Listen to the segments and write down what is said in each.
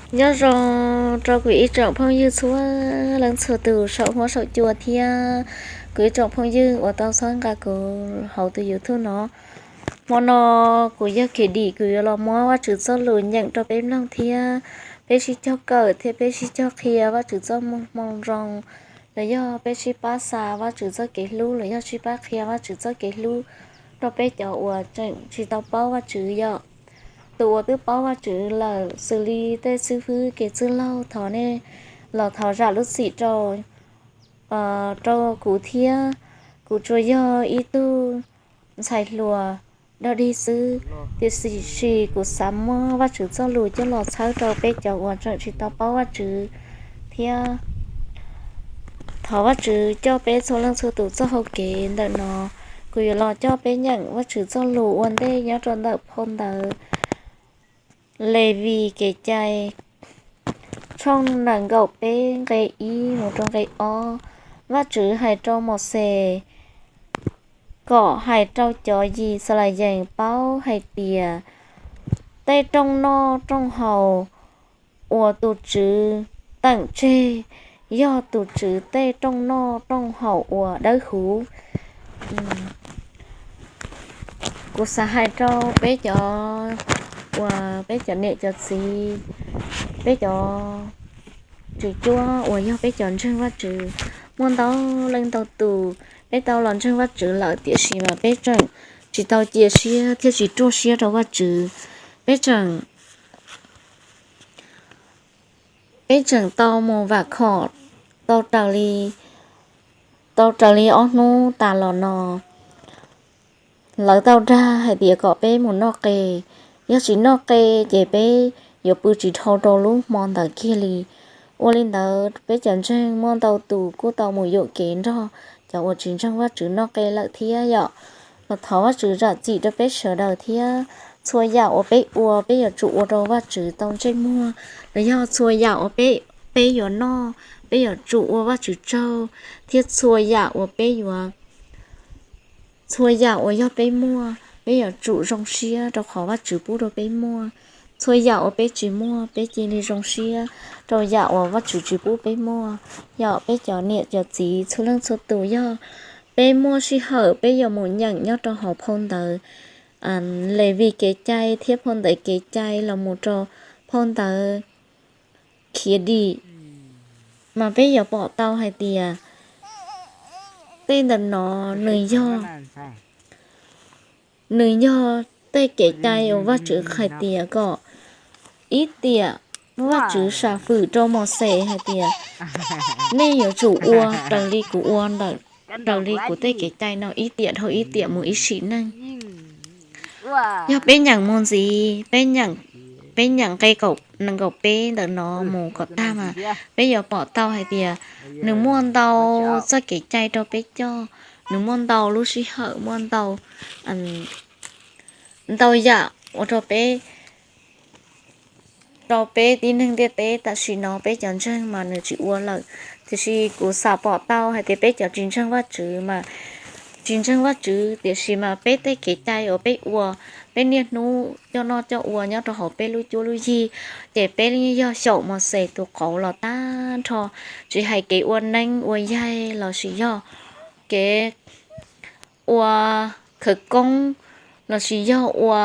Nyob zoo rau kuv ib tsoom phooj ywg txhua leej txhua tus saum huab saum cua thiab kuv ib tsoom phooj ywg uas tau txhawb nqa kuv hauv tus YouTube no. Hmo no kuv yog Khiav Dim, kuv yuav los muab Vajtswv txoj lus nyeem rau peb mloog thiab peb sib cog kawm thiab peb sib cog qhia Vajtswv txoj moo zoo, los yog peb sib pab xa Vajtswv txoj kev hlub los yog sib pab qhia Vajtswv txoj kev hlub rau peb cov uas tseem tsis tau paub Vajtswv yom. Tus uas twb paub Vajtswv lawm xws li tej xib fwb kev txwj laug, thov nej los thov zam lub txim rau, rau kuv thiab. Kuv tsuas yog ib tug ntxhais hluas dog dig xwb, tiam sis kuv xav muab Vajtswv txoj lus coj los txhawb rau peb cov uas tseem tsis tau paub Vajtswv thiab. Thov Vajtswv coj peb txhua leej txhua tus txoj hau kev ntawm no. Kuv yuav los coj peb nyeem Vajtswv txoj lus ua ntej nyob rau ntawm phau ntawv Levis Kev Cai tshooj nees nkaum peb nqe ib mus rau nqe ob. Vajtswv hais rau Mauxes kom hais rau cov Yixalayees paub hais tias tej rooj noj rooj haus uas tus Tswv teem tseg yog tus Tswv tej rooj noj rooj haus uas dawb huv. Kuv xav hais rau peb cov uas peb cov niam cov txiv, peb cov tswv cuab uas yog peb cov ntseeg Vajtswv, muaj ntau leej ntau tus peb tau los ntseeg Vajtswv lawm tiam sis mas peb tseem tsis tau cia siab thiab tsis ruaj siab rau Vajtswv. Peb tseem, peb tseem tau mus vam khom tau raws li, tau raws li ob hnub tas los no. Lawv tau dag hais tias kom peb mus noj qe, yog tsis noj qe ces peb yuav pw tsis dhau rau lub hmo ntawd kiag li. Ua li ntawd peb cov ntseeg muaj ntau tus kuj tau mus yuam kev nrog cov uas tsis ntseeg Vajtswv noj qe lawm thiab yom. Los thov Vajtswv zam txim rau peb sawv daws thiab. Txhua yam uas peb ua peb yuav tsum ua rau Vajtswv tau ntsej muag, los yog txhua yam uas peb, peb yuav noj peb yuav tsum ua Vajtswv tsaug, thiab txhua yam uas peb yuav, txhua yam uas yog peb muaj peb yuav tsum zoo siab rau qhov Vajtswv pub rau peb muaj. Txhua yam uas peb tsis muaj peb cia li zoo siab rau yam uas Vajtswv tsis pub peb muaj. Yog peb cov niam cov txiv txhua leej txhua tus, yog peb muaj sij hawm peb yuav mus nyeem nyob rau hauv phau ntawv Levis Kev Cai thiab phau ntawv Kev Cai los mus rau phau ntawv Khiav Dim, mas peb yuav pom tau hais tias tej ntawm no nws yog, nws yog tej kev cai uas Vajtswv hais tias kom ib tiam, Vajtswv sam fwm rau Mauxes hais tias nej yuav tsum ua raws li kuv ua ntawm, raws li kuv tej kev cai no ib tiam dhau ib tiam mus ib sim neej. Yog peb nyeem mus ntxiv, peb nyeem nqe nees nkaum peb ntawm no mus kom tag mas peb yuav pom tau hais tias nws muaj ntau txoj kev cai rau peb coj, nws muaj ntau lub sij hawm, muaj ntau, ntau yam ua rau peb, rau peb tib neeg ntiaj teb tam sim no peb cov ntseeg mas nws tsis ua lawm. Tiam sis kuv xav pom tau hais tias peb cov tsis ntseeg Vajtswv mas, tsis ntseeg Vajtswv tiam sis mas peb tej kev cai uas peb ua, peb niaj hnub coj noj coj ua nyob rau hauv peb lub cuab lub yig, ces peb yeej yog xyaum Mauxes tus qauv los tag nrho, tsis hais kev ua neeb ua yaig lossis yog kev ua khawv koob lossis yog ua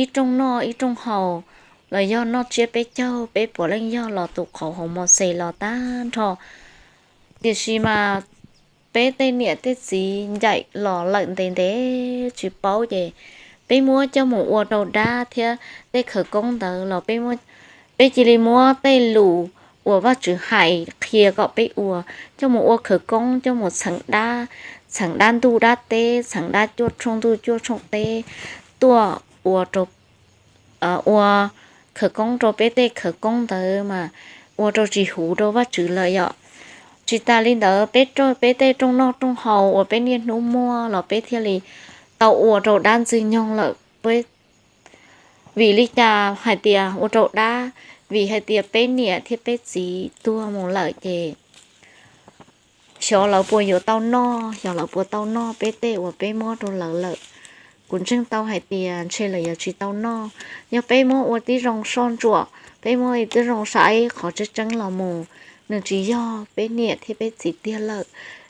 ib rooj noj ib rooj haus los yog noj tsiab peb caug, peb puav leej yog los tus qauv hauv Mauxes los tag nrho. Tiam sis mas peb tej niam tej txiv ncaim los lawm ntev ntev tsis paub ces peb muab coj mus ua rau dab thiab tej khawv koob ntawd los peb, peb cia li muab tej lus uas Vajtswv hais qhia kom peb ua coj mus ua khawv koob, coj mus txheev dab, txheev dab ntuj dab teb, txheev dab cuaj tshooj ntuj cuaj tshooj teb tuaj ua rau, ua khawv koob rau peb tej khawv koob ntawd mas ua rau tsis huv rau Vajtswv lawm yom. Tsis tas li ntawd peb, peb tej rooj noj rooj haus uas peb niaj hnub muaj los peb thiaj li tau ua rau dab ntxwg nyoog lawm. Vim li cas hais tias ua rau dab? Vim hais tias peb niam thiab peb txiv tuag mus lawm ces xyov lawv puas yuav tau noj, xyov lawv puas tau noj peb tej uas peb muab rau lawv lawm. kuv ntseeg tau hais tias ntshe lawv yuav tsis tau noj. Yog peb muab ua tib zoo soj ntsuam, peb muab ua tib zoo saib qhov tseeb tseeb los mus, nws tsis yog peb niam thiab peb txiv tiag lawm.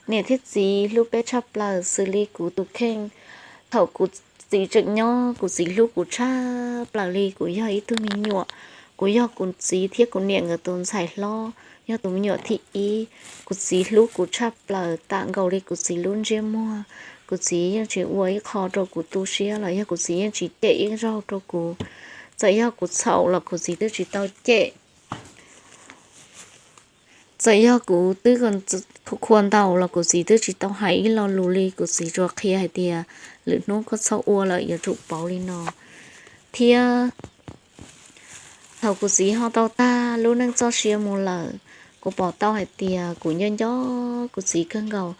Niam thiab txiv hlub peb tshaj plaws xws li kuv tus kheej. Thaum kuv txiv tseem nyob, kuv txiv hlub kuv tshaj plaws li kuv yog ib tug me nyuam. Kuv yog kuv txiv thiab kuv niam nkawd tus ntxhais hlob, yog tus me nyuam thib ib. Kuv txiv hlub kuv tshaj plaws tam nkaus li kuv txiv lub ntsiab muag. Kuv txiv yeej tsis ua ib qho rau kuv tu siab los yog kuv txiv yeej tsis cem ib zaug rau kuv. Txawm yog kuv txhaum los kuv txiv twb tsis tau cem. Txawm yog kuv twb khua ntau los kuv txiv twb tsis tau hais ib lo lus li, kuv txiv tsuas qhia hais tias lwm hnub koj txhob ua lawm, yuav tsum pauv li no. Thiab thaum kuv txiv ho tau tag lub neej txoj sia mus lawm, kuv pom tau hais tias kuv nco nco kuv txiv kawg nkaus.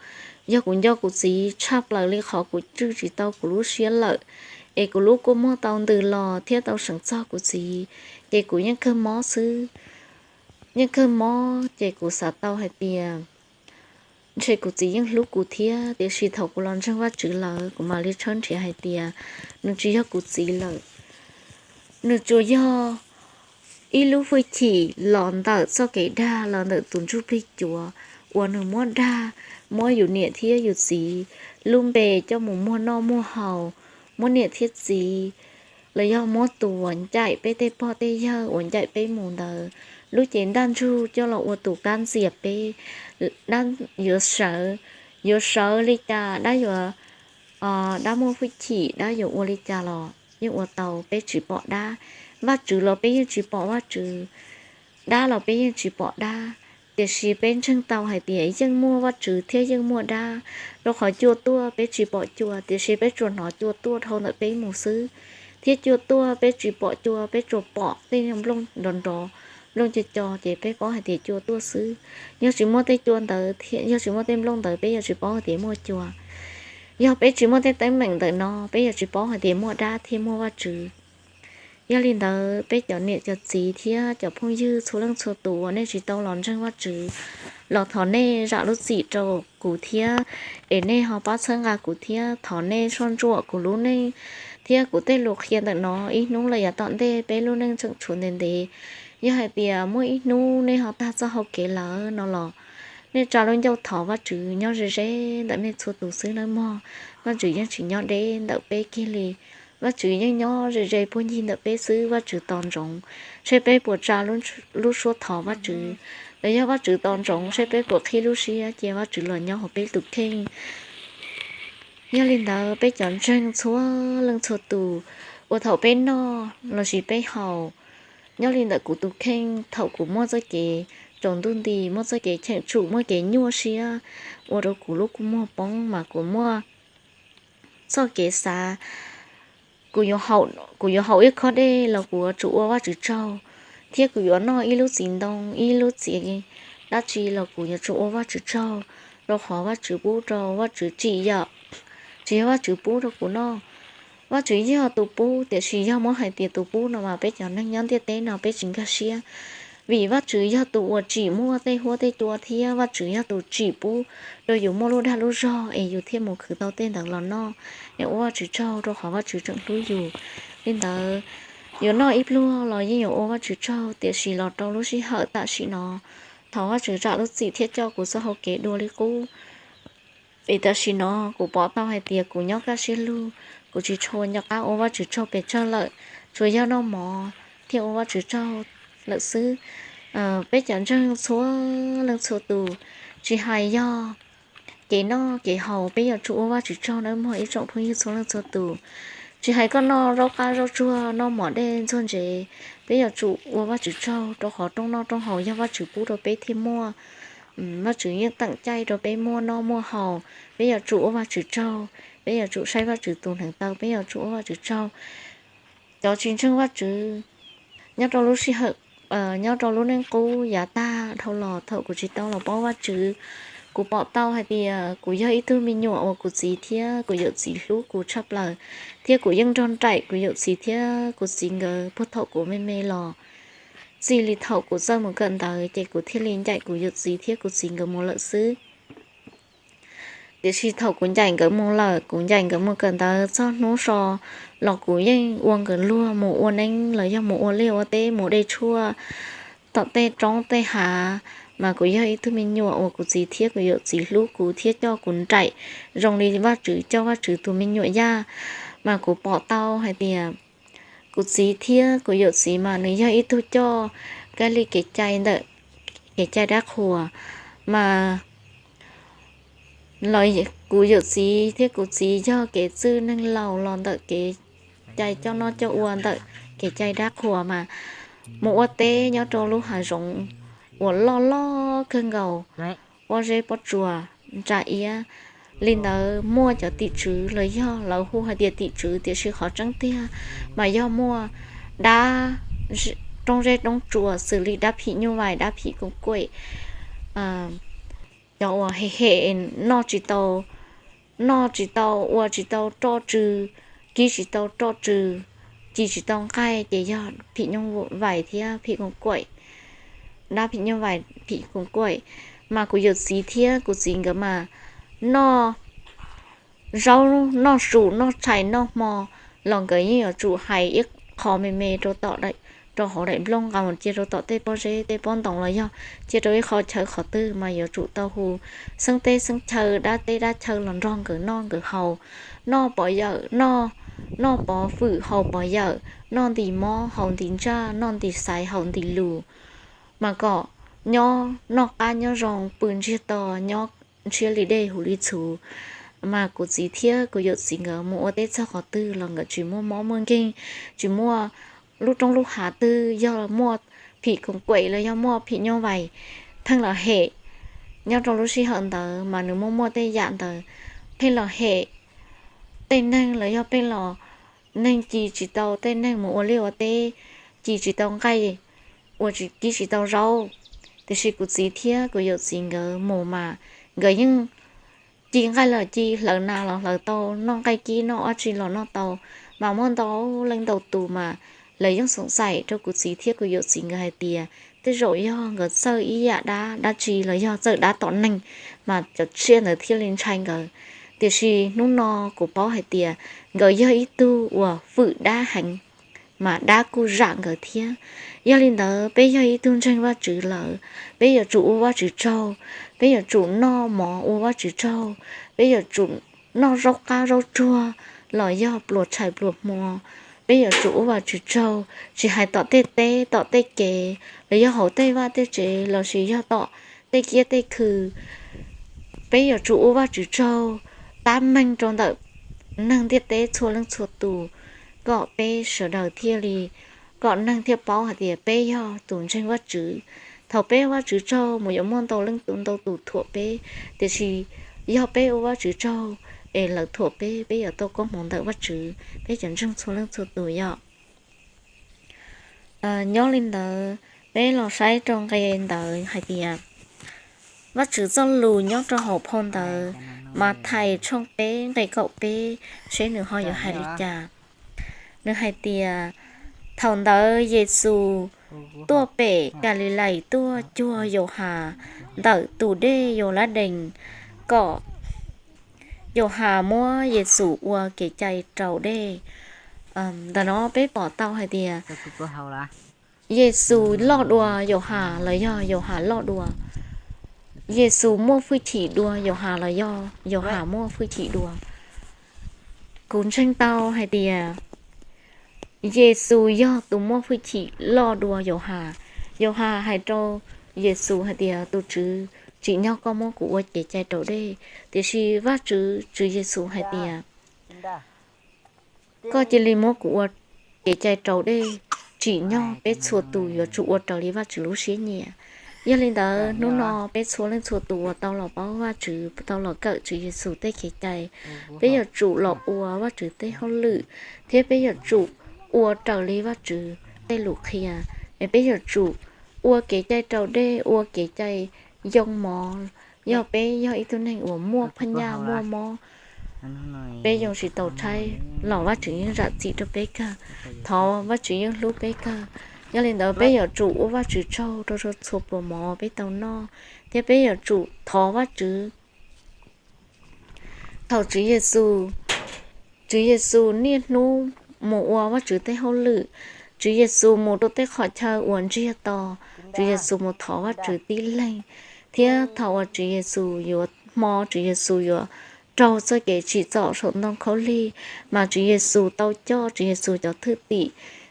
Yog kuv nco kuv txiv tshaj plaws li qhov kuv tswj tsis tau kuv lub siab lawm, es kuv lub kua muag tau ntws los thiab tau seev txog kuv txiv, ces kuv yeej kawg mob xwb. Yeej kawg mob ces kuv xav tau hais tias ntshe kuv txiv yeej hlub kuv thiab, tiam sis thaum kuv los ntseeg Vajtswv lawm kuv mam li tshawb nrhiav hais tias nws tsis yog kuv txiv lawm. Nws tsuas yog ib lub hwj chim los ntawm txoj kev dag los ntawm tus ntsuj plig cuav uas nws muab dag, muab yus niam thiab yus txiv lub npe coj mus muag noj muag haus, muab niam thiab txiv, los yog muab tus uas ncaim peb tej pog tej yawg uas ncaim peb mus ntawd lub cev ntaj ntsug coj los ua tus kab ntxias peb. Dab yuav sawv, yuav sawv li cas, dab yuav, dab muaj hwj chim, dab yuav ua li cas los yeej ua tau, peb tsis pom dab. Vajtswv los peb yeej tsis pom Vajtswv, dab los peb yeej tsis pom dab. Tiam sis peb ntseeg tau hais tias yeej muaj Vajtswv thiab yeej muaj dab, rau qhov cua tuaj peb tsis pom cua, tiam sis peb tsuas hnov cua tuaj dhau ntawm peb mus xwb. Thiab cua tuaj peb tsis pom cua, peb tsuas pom tej nplooj nrov nrov, nplooj co co ces peb paub hais tias cua tuaj xwb. Yog tsis muaj tej cua ntawd, yog tsis muaj tej nplooj ntawd peb yuav tsis paub hais tias muaj cua. Yog peb tsis muaj tej teeb meem ntawm no peb yuav tsis paub hais tias muaj dab thiab muaj Vajtswv. Yog li ntawd peb cov niam cov txiv thiab cov phooj ywg txhua leej txhua tus uas nej tsis tau los ntseeg Vajtswv, los thov nej zam lub txim rau kuv thiab, es nej ho pab txhawb nqa kuv thiab. Thov nej soj ntsuam kuv lub neej thiab kuv tej lus qhia ntawm no, ib hnub los yav tom ntej peb lub neej tseem tshuav ntev ntev. Yog hais tias muaj ib hnub nej ho tag txoj hau kev lawm no los nej tsa lub ncauj thov Vajtswv nyob ze ze ntawm nej txhua tus xwb nawb mog. Vajtswv yeej tsis nyob deb ntawm peb kiag li. Vajtswv yeej nyob ze ze puag ncig ntawm peb xwb. Vajtswv tos ntsoov seb peb puas tsa lub suab thov Vajtswv, los yog Vajtswv tos ntsoov seb peb puas qhib lub siab cia Vajtswv los nyob hauv peb tus kheej. Yog li ntawd peb cov ntseeg txhua leej txhua tus, uas thaum peb noj lossis peb haus, nyob li ntawm kuv tus kheej, thaum kuv muaj txoj kev tsaus ntuj nti, muaj txoj kev cheem tsum, muaj kev nyuaj siab, ua rau kuv lub kua muag poob mas kuv muaj txoj kev xav, kuv yuav haus ib khob dej los kuv yuav tsum ua Vajtswv tsaug, thiab kuv yuav noj ib lub txiv ntoo, ib lub txiv dab tsi los kuv yuav tsum ua Vajtswv tsaug, rau qhov Vajtswv pub rau, Vajtswv tsim yom, tsis yog Vajtswv pub rau kuv noj. Vajtswv yog tus pub, tiam sis yog muab hais tias tus pub no mas peb cov neeg nyob ntiaj teb no peb tsis nkag siab, vim Vajtswv yog tus uas tsim muaj tej huab tej cua thiab Vajtswv yog tus tsim pub rau yus muaj lub dag lub zog es yus thiaj mus khwv tau tej ntawd los noj. Es ua Vajtswv tsaug rau qhov Vajtswv tseem hlub yus. Li ntawd, yuav noj ib pluag los yeej yuav ua Vajtswv tsaug, tiam sis los rau lub sij hawm tam sim no, thov Vajtswv zam lub txim thiab coj kuv txoj hau kev dua li qub. Vim tam sim no kuv pom tau hais tias kuv nyob kaj siab lug, kuv tsis tshua nco qab ua Vajtswv tsaug pes tsawg lawm, tsuas yog noj mov thiaj ua Vajtswv tsaug lawm xwb. Peb cov ntseeg txhua leej txhua tus, tsis hais yog kev noj kev haus, peb yuav tsum ua Vajtswv tsaug nawb mog ib tsoom phooj ywg txhua leej txhua tus. Tsis hais koj noj zaub qab zaub tsuag, noj mov dej ntxuag ntsev, peb yuav tsum ua Vajtswv tsaug, rau qhov rooj noj rooj haus yog Vajtswv pub rau peb thiaj muaj. Vajtswv yeej teem caij rau peb muaj noj muaj haus, peb yuav tsum ua Vajtswv tsaug, peb yuav tsum saib Vajtswv tus hneev taw, peb yuav tsum ua Vajtswv tsaug. Cov tsis ntseeg Vajtswv, nyob rau lub sij hawm, nyob rau lub neej qub yav tag dhau los thaum kuv tsis tau los paub Vajtswv, kuv pom tau hais tias kuv yog ib tug me nyuam uas kuv txiv thiab kuv yawm txiv hlub kuv tshaj plaws, thiab kuv yeej nrog nraim kuv yawm txiv thiab kuv txiv nkawd puag thaum kuv me me los. Txij li thaum kuv txawj mus kawm ntawv ces kuv thiaj li ncaim kuv yawm txiv thiab kuv txiv nkawd mus lawm xwb. Tiam sis thaum kuv ncaim nkawd mus lawm, kuv ncaim nkawd mus kawm ntawv txog hnub so los kuv yeej ua nkawd luag mus ua neeb los yog mus ua liaj ua teb mus de tshuaj tom tej roob tej hav. Mas kuv yog ib tug me nyuam uas kuv txiv thiab kuv yawm txiv hlub kuv thiab coj kuv nraim zoo li Vajtswv coj Vajtswv tus me nyuam yaj. Mas kuv pom tau hais tias kuv txiv thiab kuv yawm txiv mas nws yog ib tug coj kab li kev cai ntawm kev cai dab qhuas. Mas kuv yawm txiv thiab kuv txiv yog kev txwj neeg laus los ntawm kev cai coj noj coj ua ntawm kev cai dab qhuas mas mus ua teb nyob rau lub hav zoov uas loj loj kawg nkaus, pob zeb pob tsuas ntsa iab. Li ntawd muaj cov tim tswv los yog lawv hu hais tias tim tswv tiam sis qhov tseeb tiag mas yog muaj dab roob zeb roob tsuas xws li dab phim nyuj vais, dab phim koos kuem, cov uas hem hem noj tsis tau, noj tsis tau, ua tsis tau roj tsw, kib tsis tau roj tsw, ci tsis tau nqaij ces yog phim nyuj vais thiab phim koos kuem, dab phim nyuj vais phim koos kuem. Mas kuv yawm txiv thiab kuv txiv nkawd mas noj zaub noj su noj tshais noj hmo los nkawd yeej yuav tsum hais ib qho me me rau tom, rau hauv daim nplooj nqa mus cia rau tom tej pob zeb tej pob ntoos los yog cia rau ib qho chaw qhov twg mas yuav tsum tau hu xeeb teb xeeb chaw dab teb dab chaw los nrog nkawd noj nkawd haus, noj pov yawm, noj pov fwm haus pov yawm, noj ntim mob haus ntim ntsaj, noj ntim xaiv haus ntim lus, mas kom nyob noj qab nyob zoo pw ntsiag to, nyob ntshiab li dej huv li txhuv. Mas kuv txiv thiab kuv yawm txiv nkawd mus ua teb txog qhov twg los nkawd tsis muaj mob muaj nkeeg, tsis muaj lub roob lub hav twg yog muaj phim koos kuem los yog muaj phim nyuj vais pheej los hem. Nyob rau lub sij hawm ntawd mas nws muaj muaj tej yam ntawd pheej los hem tej neeg los yog pheej los, neeg ci tsis tau, tej neeg mus ua liaj ua teb ci tsis tau nqaij, ua kib tsis tau zaub. Tiam sis kuv txiv thiab kuv yawm txiv nkawd mus mas nkawd yeej ci nqaij los ci, hlawv nas los hlawv tau, noj nqaij kib noj ob tsi los noj tau. Mas muaj ntau leej ntau tus mas lawv yeej xoom xaim rau kuv txiv thiab kuv yawm txiv nkawd hais tias tej zaum yog nkawd txawj ib yam dab dab tsi los yog txawj dab tom neeg mas cov tsiaj ntawd thiaj li ntshai nkawd. Tiam sis hnub no kuv paub hais tias nkawd yog ib tug uas fwm dab heev, mas dab kuj zam nkawd thiab. Yog li ntawd peb yog ib tug ntseeg Vajtswv lawm, peb yuav tsum ua Vajtswv tsaug, peb yuav tsum noj mov ua Vajtswv tsaug, peb yuav tsum noj zaub qab zaub tsuag los yog pluas tshais pluas hmo, peb yuav tsum ua Vajtswv tsaug tsis hais tom tej teb tom tej kev los yog hauv tej vaj tej tsev lossis yog tom tej kiab tej khw. Peb yuav tsum ua Vajtswv tsaug tab meeg rau ntawm neeg ntiaj teb txhua leej txhua tus, kom peb sawv daws thiaj li, kom neeg thiaj paub hais tias peb yog tus ntseeg Vajtswv. Thaum peb ua Vajtswv tsaug mus yuav muaj ntau leej tus ntau tus thuam peb, tiam sis yog peb ua Vajtswv tsaug es lawv thuam peb, peb yuav tau koob hmoov ntawm Vajtswv, peb cov ntseeg txhua leej txhua tus yom. Nyob li ntawd, peb los saib rau nqe ntawd hais tias, Vajtswv txoj lus nyob rau hauv phau ntawv Mathais tshooj peb nqe kaum peb, seb nws ho yuav hais li cas. Nws hais tias, thaum ntawd Yexus tuaj pem Kalilais tuaj cuag Yauhas ntawm tus dej Yauladees, kom Yauhas muab Yexus ua kev cai raus dej. Ntawm no peb pom tau hais tias Yexus loj dua Yauhas los yog Yauhas loj dua? Yexus muaj hwj chim dua Yauhas los yog Yauhas muaj hwj chim dua? Kuv ntseeg tau hais tias Yexus yog tus muaj hwj chim loj dua Yauhas. Yauhas hais rau Yexus hais tias, tus Tswv, tsim nyog koj muab kuv ua kev cai raus dej. Tiam sis Vajtswv, Tswv Yexus hais tias, koj cia li muab kuv ua kev cai raus dej, tsim nyog peb txhua tus yuav tsum ua raws li Vajtswv lub siab nyiam. Yog li ntawd hnub no peb txhua leej txhua tus uas tau los paub Vajtswv, tau los kawm Tswv Yexus tej kev cai, peb yuav tsum los ua Vajtswv tej hauj lwm, thiab peb yuav tsum ua raws li Vajtswv tej lus qhia. Es peb yuav tsum ua kev cai raus dej, ua kev cai yoo mov. Yog peb yog ib tug neeg uas muaj phaj nyaj muaj mob, peb yoo tsis tau tshaib los Vajtswv yeej zam txim rau peb kawg, thov Vajtswv yeej hlub peb kawg. Yog li ntawd peb yuav tsum ua Vajtswv tsaug rau txhua pluas mov peb tau noj, thiab peb yuav tsum thov Vajtswv Thaum Tswv Yexus, Tswv Yexus niaj hnub mus ua Vajtswv tej hauj lwm, Tswv Yexus mus rau tej qhov chaw uas ntsiag to, Tswv Yexus mus thov Vajtswv tib leeg. Thiab thaum uas Tswv Yexus yuav hmo, Tswv Yexus yuav raug txoj kev tsim txom saum ntoo khaub lig, mas Tswv Yexus tau coj Tswv Yexus cov thwj tim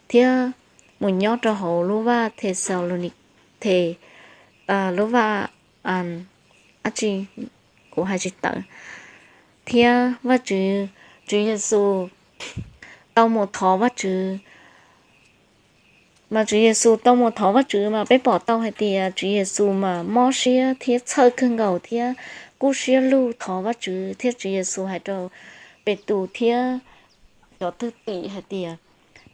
thiab mus nyob rau hauv lub vaj Thexalaunik, lub vaj, ab tsi, kuv hais tsis tawm. Thiab Vajtswv, Tswv Yexus tau mus thov Vajtswv, mas Tswv Yexus tau mus thov Vajtswv mas peb pom tau hais tias Tswv Yexus mas mob siab thiab txhawj kawg nkaus thiab kub siab lug thov Vajtswv. Thiab Tswv Yexus hais rau Petus thiab cov thwj tim hais tias,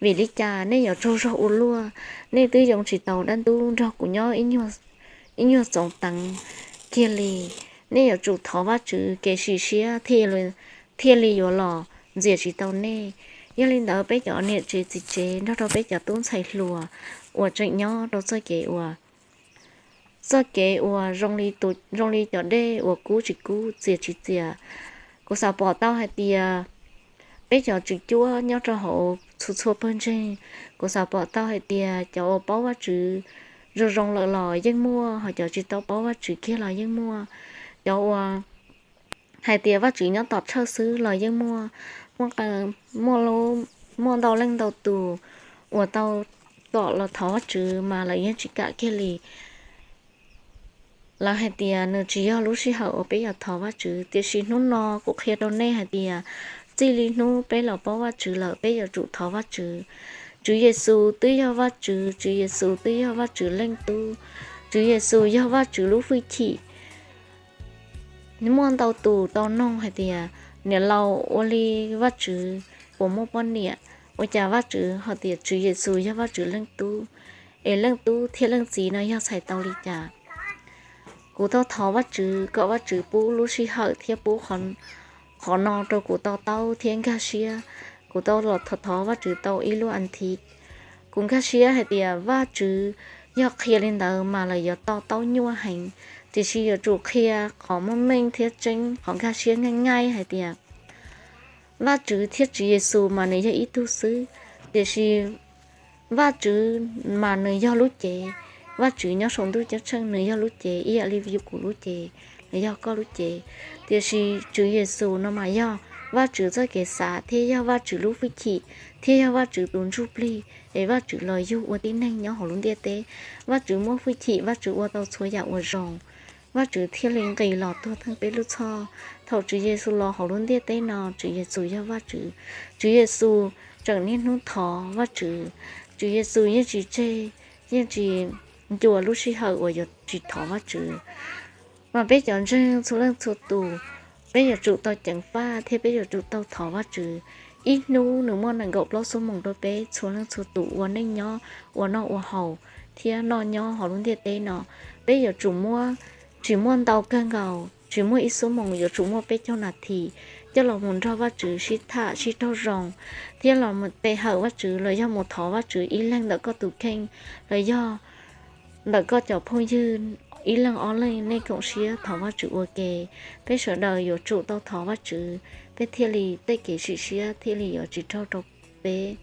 vim li cas nej yuav tsaug zog ua luaj? Nej twb yoo tsis tau dab ntub nrog kuv nyob ib nyuag txoov teev kiag li. Nej yuav tsum thov Vajtswv kev sim siab thiaj li yuav los ntxias tsis tau nej. Yog li ntawd peb cov niam tsev txiv tsev nrog rau peb cov tub ntxhais hluas uas tseem nyob rau txoj kev uas, txoj kev uas zoo li cov dej uas kub tsis kub, txias tsis txias. Kuv xav pom tau hais tias peb cov tswv cuab nyob rau hauv txhua txhua pawg ntseeg, kuv xav pom tau hais tias cov uas paub Vajtswv zoo zoo lawm los yeej muaj, ho cov tsis tau paub Vajtswv kiag los yeej muaj. Cov uas hais tias Vajtswv nyob tom tshawj xwb los yeej muaj, muaj ntau leej ntau tus uas tau kom los thov Vajtswv mas lawv yeej tsis kam kiag li. Lawv hais tias nws tsis yog lub sij hawm uas peb yuav thov Vajtswv, tiam sis hnub no kuv qhia rau nej hais tias txij li hnub peb los paub Vajtswv lawm peb yuav tsum thov Vajtswv. Tswv Yexus twb yog Vajtswv, Tswv Yexus twb yog Vajtswv leej tub, Tswv Yexus yog Vajtswv lub hwj chim. Muaj ntau tus tau noog hais tias, niam laus, ua li Vajtswv puas muaj poj niam? Ua cas Vajtswv ho tias Tswv Yexus yog Vajtswv leej tub, es leej tub thiab leej txiv no yog txhais tau li cas? Kuv tau thov Vajtswv kom Vajtswv pub lub sij hawm thiab pub qhov no rau kuv to taub thiab nkag siab. Kuv tau los thov thov Vajtswv tau ib lub as thiv. Kuv nkag siab hais tias Vajtswv yog qhia li ntawd mas lawv yuav to taub nyuaj heev, tiam sis yuav tsum qhia qhov muaj meej thiab tseeb, qhov nkag siab nyaij nyaij hais tias Vajtswv thiab Tswv Yexus mas nws yog ib tug xwb, tiam sis Vajtswv mas nws yog lub cev. Vajtswv nyob saum ntuj ceeb tsheej nws yog lub cev ib yam li yus kuv lub cev, nws yog koj lub cev. Tiam sis Tswv Yexus no mas yog Vajtswv txoj kev xav thiab yog Vajtswv lub hwj chim thiab yog Vajtswv tus ntsuj plig es Vajtswv los yug ua tib neeg nyob hauv lub ntiaj teb. Vajtswv muaj hwj chim, Vajtswv ua tau txhua yam uas zoo, Vajtswv thiaj li nqis los tuag theej peb lub txhoj. Thaum Tswv Yexus los hauv lub ntiaj teb no, Tswv Yexus yog Vajtswv. Tswv Yexus tseem niaj hnub thov Vajtswv. Tswv Yexus yeej tsis tseg, yeej tsis ncua lub sij hawm uas yuav tsis thov Vajtswv. Mas peb cov ntseeg txhua leej txhua tus, peb yuav tsum tau ceev faj thiab peb yuav tsum tau thov Vajtswv. Ib hnub nws muaj nees nkaum plaub xuab moos rau peb txhua leej txhua tus ua neej nyob, ua noj ua haus thiab noj nyob hauv lub ntiaj teb no. Peb yuav tsum muab, tsis muaj ntau kawg nkaus, tsis muaj ib xuab moos, yuav tsum muaj peb caug nas this coj los mus nrog Vajtswv sib tham sib raug zoo, thiab los pe hawm Vajtswv los yog mus thov Vajtswv ib leeg ntawm koj tus kheej los yog ntawm koj cov phooj ywg ib leeg ob leeg nej koom siab thov Vajtswv ua ke. Peb sawv daws yuav tsum tau thov Vajtswv, peb thiaj li tej kev sim siab thiaj li yuav tsis raug rau peb.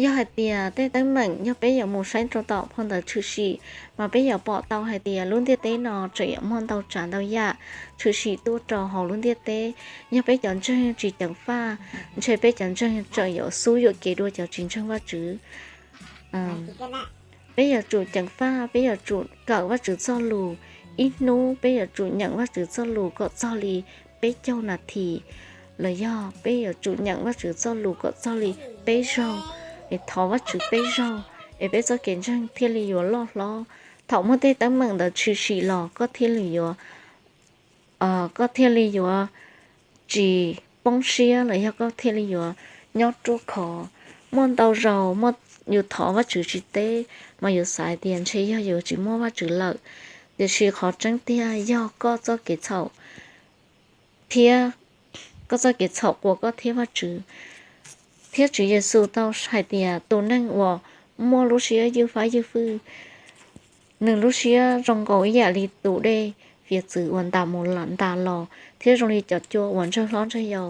Yog hais tias tej teeb meem yog peb yuav mus saib rau tom phau ntawv Tshwm Sim, mas peb yuav pom tau hais tias lub ntiaj teb no tseem yuav muaj ntau tsav ntau yam tshwm sim tuaj rau hauv lub ntiaj teb. Yog peb cov ntseeg tsis ceev faj, ntshe peb cov ntseeg tseem yuav xub yuam kev dua cov tsis ntseeg Vajtswv. Peb yuav tsum ceev faj, peb yuav tsum kawm Vajtswv txoj lus. Ib hnub peb yuav tsum nyeem Vajtswv txoj lus kom txog li peb caug nas this, los yog peb yuav tsum nyeem Vajtswv txoj lus kom txog li peb zaug, es thov Vajtswv peb zaug, es peb txoj kev ntseeg thiaj li yuav loj hlob. Thaum muaj tej teeb meem ntawd tshwm sim los koj thiaj li yuav, koj thiaj li yuav tsis poob siab los yog koj thiaj li yuav nyob ruaj khov. Muaj ntau zaus yus thov Vajtswv tsis teb, mas yus xav tias ntshe yog yus tsis muaj Vajtswv lawm, tiam sis qhov tseeb tiag yog koj txoj kev txhaum thiab koj txoj kev txhaum quas koj thiab Vajtswv. Thiab Tswv Yexus tau hais tias tus neeg uas muaj lub siab ywj fab ywj fwj, nws lub siab zoo nkaus ib yam li tus dej fiav txwv uas ntas mus ntas los thiab zoo li cov cua uas ntsawg hlob ntsawg yau.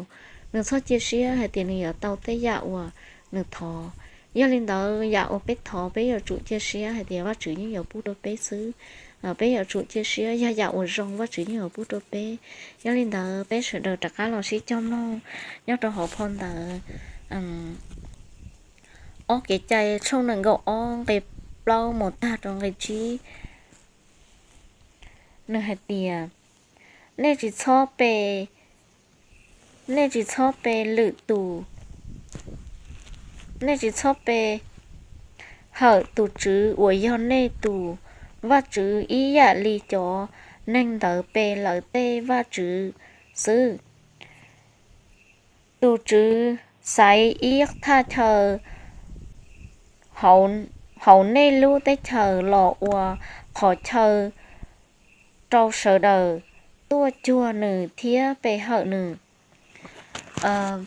Nws txhob cia siab hais tias nws yuav tau tej yam uas nws thov. Yog li ntawd, yam uas peb thov peb yuav tsum cia siab hais tias Vajtswv yeej yuav pub rau peb xwb. Peb yuav tsum cia siab yog yam uas zoo Vajtswv yeej yuav pub rau peb. Yog li ntawd, peb sawv daws rov qab los sib cog mloog nyob rau hauv phau ntawv Ob Kev cai tshooj nees nkaum ob nqe plaub mus tag rau nqe tsib. Nws hais tias, nej tsis txhob pe, nej tsis txhob pe lwm tus, nej tsis txhob pe hawm tus Tswv uas yog nej tus Vajtswv ib yam li cov neeg ntawd pe lawv tej vaj tswv xwb. Tus Tswv xaiv ib thaj chaw hauv nej lub teb chaws los ua qhov chaw rau sawv daws tuaj cuag nws thiab pe hawm nws.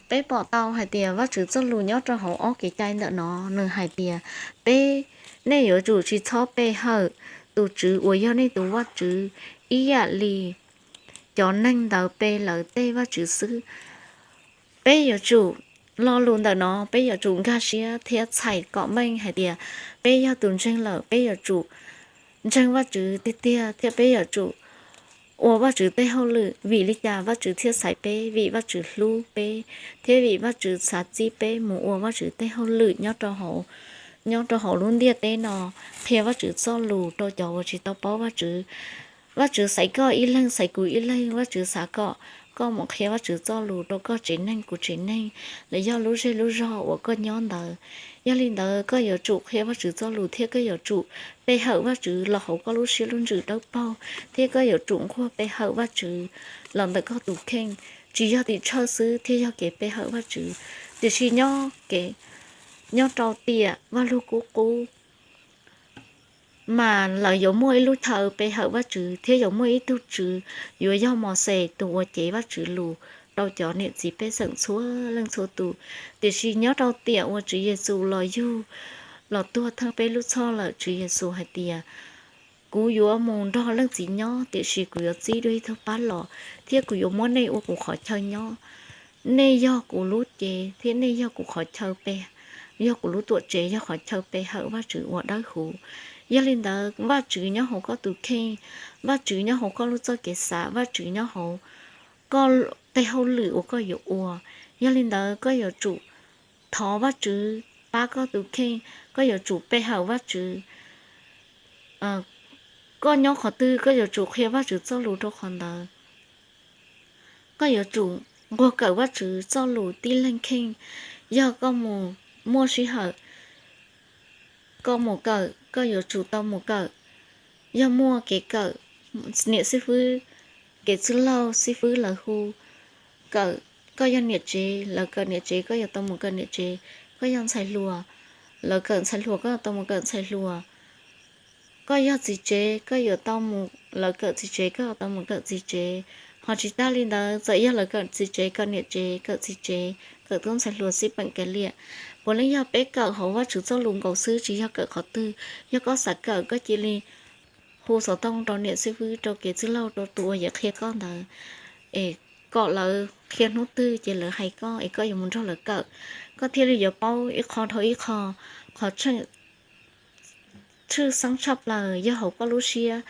Peb pom tau hais tias Vajtswv txoj lus nyob rau hauv ob kev cai ntawm no, nws hais tias peb, nej yuav tsum tsis txhob pe hawm tus Tswv uas yog nej tus Vajtswv ib yam li cov neeg ntawd pe lawv tej vaj tswv xwb. Peb yuav tsum, lo lus ntawm no peb yuav tsum nkag siab thiab txhais kom meej hais tias peb yog tus ntseeg lawm, peb yuav tsum ntseeg Vajtswv tiag tiag thiab peb yuav tsum ua Vajtswv tej hauj lwm. Vim li cas Vajtswv thiaj xaiv peb? Vim Vajtswv hlub peb thiab vim Vajtswv xav txib peb mus ua Vajtswv tej hauj lwm nyob rau hauv, nyob rau hauv lub ntiaj teb no, qhia Vajtswv txoj lus rau cov uas tsis tau paub Vajtswv. Vajtswv xaiv koj ib leeg, xaiv kuv ib leeg. Vajtswv xav kom koj mus qhia Vajtswv txoj lus rau koj tsev neeg, kuv tsev neeg, los yog lub zej lub zog uas koj nyob ntawd. Yog li ntawd, koj yuav tsum qhia Vajtswv txoj lus thiab koj yuav tsum pe hawm Vajtswv los hauv koj lub siab lub ntsws dawb paug, thiab koj yuav tsum nquag pe hawm Vajtswv los ntawm koj tus kheej. Tsis yog tim tshawj xwb thiaj yog kev pe hawm Vajtswv, tiam sis nyob rau tiam Vaj Lug Kub Qub mas lawv yuav muaj ib lub chaw pe hawm Vajtswv thiab yuav muaj ib tug tswv, yuav yog Mauxes tus uas cev Vajtswv lus rau cov niam txiv pej xeem txhua leej txhua tus. Tiam sis nyob rau tiam uas Tswv Yexus los yug, los tuag theej peb lub txhoj lawm, Tswv Yexus hais tias, kuv yuav mus nrog leej txiv nyob, tiam sis kuv yuav txib dua ib tug Pab los, thiab kuv yuav muab nej ua kuv qhov chaw nyob. Nej yog kuv lub cev thiab nej yog kuv qhov chaw pe, yog kuv lub tuam tsev, yog qhov chaw pe hawm Vajtswv uas dawb huv. Yog li ntawd, Vajtswv nyob hauv koj tus kheej, Vajtswv nyob hauv koj lub txoj kev xav, Vajtswv nyob hauv koj tej hauj lwm uas koj yuav ua. Yog li ntawd, koj yuav tsum thov Vajtswv pab koj tus kheej, koj yuav tsum pe hawm Vajtswv. Koj nyob qhov twg, koj yuav tsum qhia Vajtswv txoj lus rau qhov ntawd. Koj yuav tsum nquag kawm Vajtswv txoj lus tib leeg kheej. Yog koj mus muaj sij hawm, koj mus kawm, koj yuav tsum tau mus kawm. Yog muaj kev kawm, niam xib fwb, kev txwj laug xib fwb lawv hu kawm, koj yog niam tsev, lawv kawm niam tsev, koj yuav tau mus kawm niam tsev. Koj yog ntxhais hluas, lawv kawm ntxhais hluas, koj yuav tau mus kawm ntxhais hluas. Koj yog txiv tsev, koj yuav tau mus, lawv kawm txiv tsev, koj yuav tau mus kawm txiv tsev. Ho tsis tas li ntawd, txawm yog lawv kawm txiv tsev, kawm niam tsev, kawm txiv tsev, kawm tub ntxhais hluas xib peem kav liam, puav leej yog peb kawm hauv Vajtswv txoj lus nkaus xwb, tsis yog kawm qhov twg. Yog koj xav kawm, koj cia li hu xov tooj rau niam xib fwb, rau kev txwj laug, rau tus uas yuav qhia koj ntawd, es kom lawv qhia hnub twg ces lawv hais koj es koj yuav mus nrog lawv kawm, koj thiaj li yuav paub ib qho dhau ib qho. Qhov tshwj xeeb tshaj plaws yog hauv koj lub siab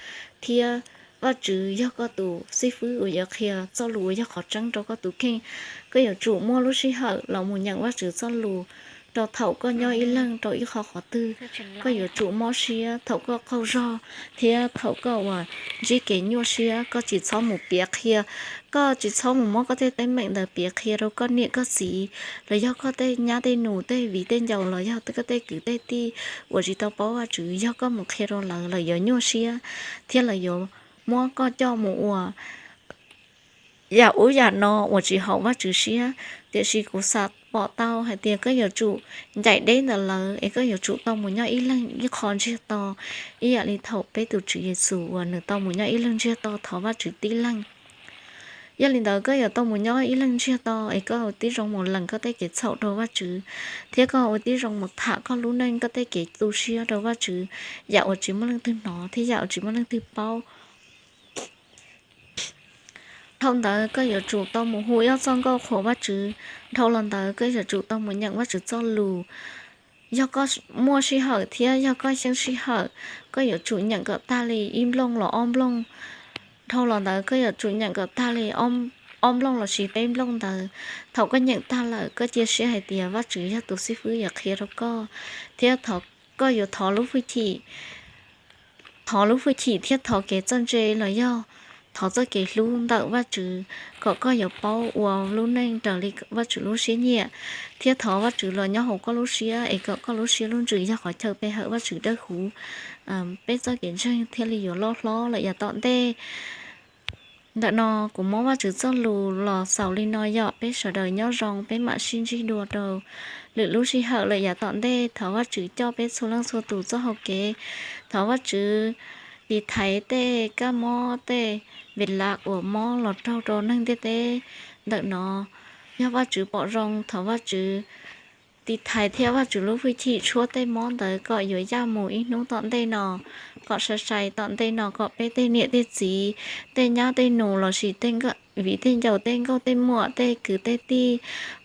thiab Vajtswv yog koj tus xib fwb uas yuav qhia txoj lus uas yog qhov tseeb rau koj tus kheej. Koj yuav tsum muaj lub sij hawm los mus nyeem Vajtswv txoj lus rau thaum koj nyob ib leeg rau ib qho qhov twg. Koj yuav tsum mob siab thaum koj qaug zog thiab thaum koj uas ntsib kev nyuaj siab. Koj tsis txhob mus piav qhia, koj tsis txhob mus muab koj tej teeb meem ntawd piav qhia rau koj niam koj txiv, los yog koj tej nyab tej nus, tej viv tej ncaus, los yog koj tej kwv tej tij uas tsis tau paub Vajtswv. Yog koj mus qhia rau lawv, lawv yuav nyuaj siab thiab lawv yuav muab koj coj mus ua yam ub yam no uas tsis haum Vajtswv siab. Tiam sis kuv xav pom tau hais tias koj yuav tsum ncaim deb ntawm lawv es koj yuav tsum tau mus nyob ib leeg ib qho ntsiag to, ib yam li thaum peb tus Tswv Yexus uas nws tau mus nyob ib leeg ntsiag to thov Vajtswv tib leeg. Yog li ntawd, koj yuav tau mus nyob ib leeg ntsiag to es koj ua tib zoo mus lees koj tej kev txhaum rau Vajtswv, thiab koj ua tib zoo mus tham koj lub neej, koj tej kev tu siab rau Vajtswv, yam uas tsis muaj leej twg hnov thiab yam uas tsis muaj leej twg paub. Dhau ntawd koj yuav tsum tau mus hu ib txoj nkauj qhuas Vajtswv. Dhau los ntawd koj yuav tsum tau mus nyeem Vajtswv txoj lus. Yog koj muaj sij hawm thiab yog koj xyeeb sij hawm, koj yuav tsum nyeem kom tag li ib nplooj los ob nplooj. Dhau los ntawd koj yuav tsum nyeem kom tag li ob nplooj lossis peb nplooj ntawd. Thaum koj nyeem tag lawm koj cia siab hais tias Vajtswv yog tus xib fwb yuav qhia rau koj, thiab koj yuav thov lub hwj chim, thov lub hwj chim thiab thov kev txawj ntse los yog thov txoj kev hlub ntawm Vajtswv kom koj yuav paub ua lub neej raws li Vajtswv lub siab nyiam, thiab thov Vajtswv los nyob hauv koj lub siab es kom koj lub siab lub ntsws yog qhov chaw pe hawm Vajtswv dawb huv peb txoj kev ntseeg thiaj li yuav loj hlob lawm yav tom ntej. Ntawm no kuv muab Vajtswv txoj lus los xaus li no yom. Peb sawv daws nyob zoo, peb mam sib ntsib dua rau lwm lub sij hawm lawm yav tom ntej. Thov Vajtswv coj peb txhua leej txhua tus txoj hau kev. Thov Vajtswv tiv thaiv tej kab mob tej vim lam uas mob los raug rau neeg ntiaj teb ntawm no. Yog Vajtswv pom zoo, thov Vajtswv tiv thaiv thiab Vajtswv lub hwj chim tshuab tej mob ntawd kom yuav yaj mus ib hnub tom ntej no, kom sai sai tom ntej no kom peb tej niam tej txiv, tej nyab tej nus lossis tej viv tej ncaus, tej nkauj tej muam, tej kwv tej tij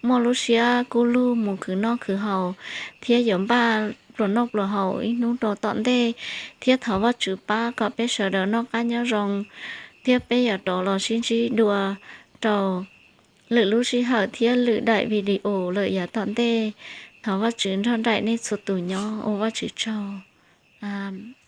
muaj lub siab kub lug mus khwv noj khwv haus thiab yuav npaj pluas noj pluas haus ib hnub rau tom ntej. Thiab thov Vajtswv pab kom peb sawv daws noj qab nyob zoo, thiab peb yuav rov los sib ntsib dua rau lwm lub sij hawm thiab lwm daim video lawm yav tom ntej. Thov Vajtswv nrog nraim nej txhua tus nyob, ua Vajtswv tsaug.